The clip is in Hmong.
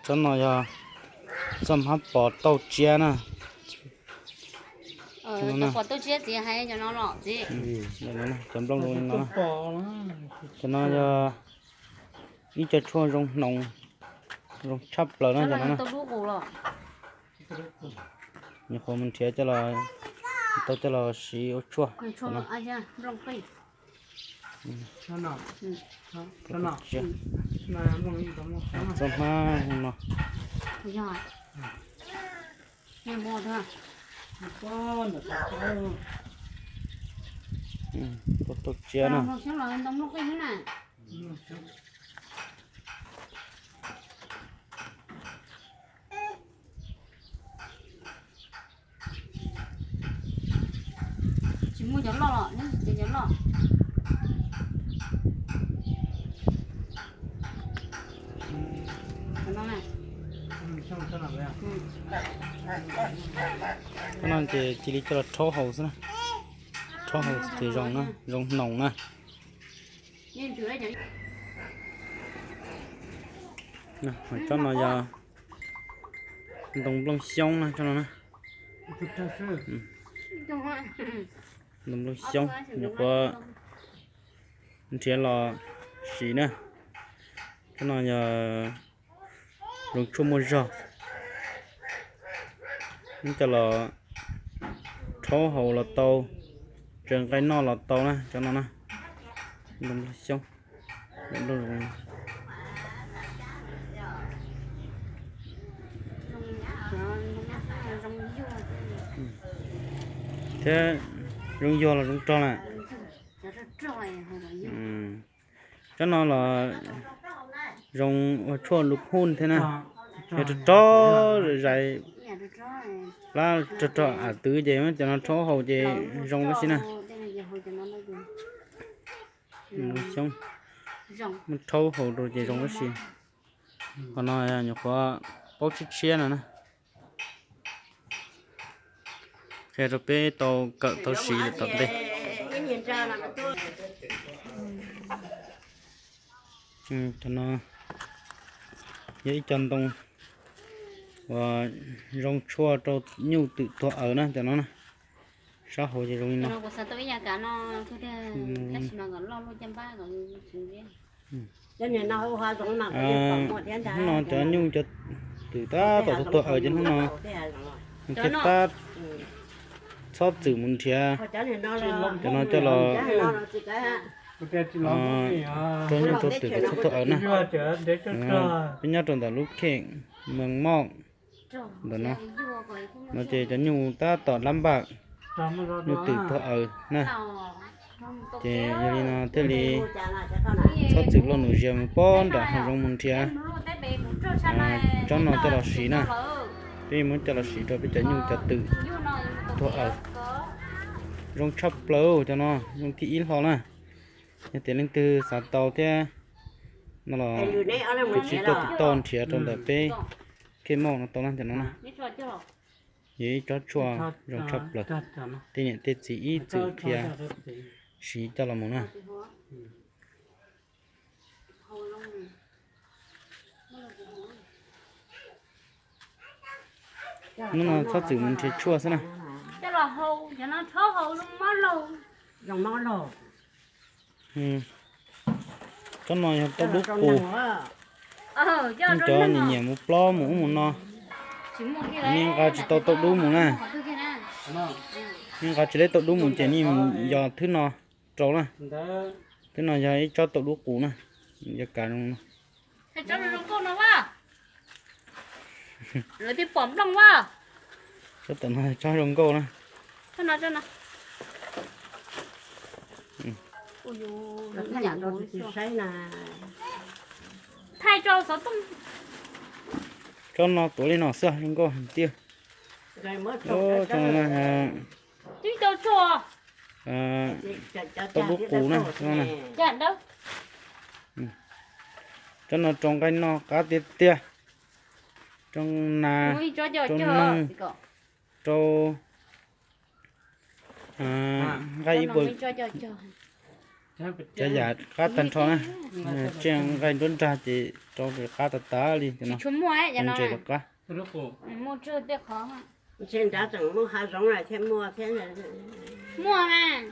Tsob no yog txoj hmab pos tauj tsiab na. Cov pos tauj tsiab txiv hais cov no los txiv. Cov nplooj zoo li no. Cov no yog ib co tshuaj zoo hnoos, zoo tshaj plaws na cov no na. Nyuam qhuav mus nrhiav coj los, tau coj los siv ua tshuaj. Txoj hmab no. Pos tauj tsiab na. Tsis muaj cov loj los neb tsis txiav cov loj. Cov no ces cia li coj los rhaub haus xwb na. Rhaub haus ces zoo na, zoo hnoos na. Tsob no yog ntoo nplooj xyoob na, tsob no na. Ntoo nplooj xyoob nyuam qhuav nrhiav los siv na. Tsob no yog zoo tshuaj muaj zog, coj los rhaub haus los tau, tsaws nqaij noj los tau na, tsob no na. Ntoo nplooj xyoob, ntoo nplooj zoo. Thiab zoo yuag los zoo rog na. Tsob no los zoo ua tshuaj lub phun thiab na. Yog rog rog zais plab rog rog av twv ces cov no rhaub haus ces zoo tab sis na. Xyoob muab rhaub haus rau ces zoo tab sis. Qhov no nyuam qhuav paub tshiab tshiab no na. Qhia rau peb tau kawm tau siv lawm tom ntej. Cov no yog ib co ntoo uas zoo tshuaj rau nyuj twm tuag awm na, cov no na. Sab hauv ces zoo li no. Hnub no cov nyuj cov twm tab tom tuag tuag awm ces hnub no thiaj tab txhob txwm mus nrhiav cov no coj los rau nyuj rau twm kom txhob tuag awm na. Peb nyob rau ntawm lub kheej Moos Moj ntawm no, no ces cov nyuj tab tom lab npaj, nyuj twm tuag awm na. Ces yog li no thiaj li txhob txwm lo nuj zias mus pog nram hav zoov mus nrhiav tsob no coj los siv na. Peb muab coj los siv rau peb cov nyuj cov twm tuag awm. Zoo tshaj plaws cov no, zoo thib ib hlo na. Yog tias leej twg xav tau thiab no los kuv tsis tau tiv toj nrhiav rau ntawm peb kheej Moos no tau na cov no na. Yog ib tsob tshuaj zoo tshaj plaws, tej niam tej txiv ib txwm qhia siv coj los mus na. Hnub no txhob txwm mus nrhiav tshuaj xwb na. Tsob no yog tauj dub qus, cov nyiam nyiam mus plob mus ub mus no, nej nqa tsis tau tauj dub mus na. Nej nqa tsis tau tauj dub mus ces nej yos thwb no rau na. Thwb no yog ib tsob tauj dub qus na, yog kav zoo no. Tsob tom no tsob zoo nkauj na. Tsob no tuav li no xwb zoo nkauj tiag. Tsob no tauj dub qus na. Tsob no rau nqaij noj qab tiag tiag, rau nas, rau noog, rau nqaij ib puas Cov yam qab tag nrho na, tsiaj nqaij nruab nrag ces rau qab tas tas li, tsis tshua muaj ntses los qab. Ntshe nrad tseem muaj hav zoov thiaj muaj thiab. Muaj mas.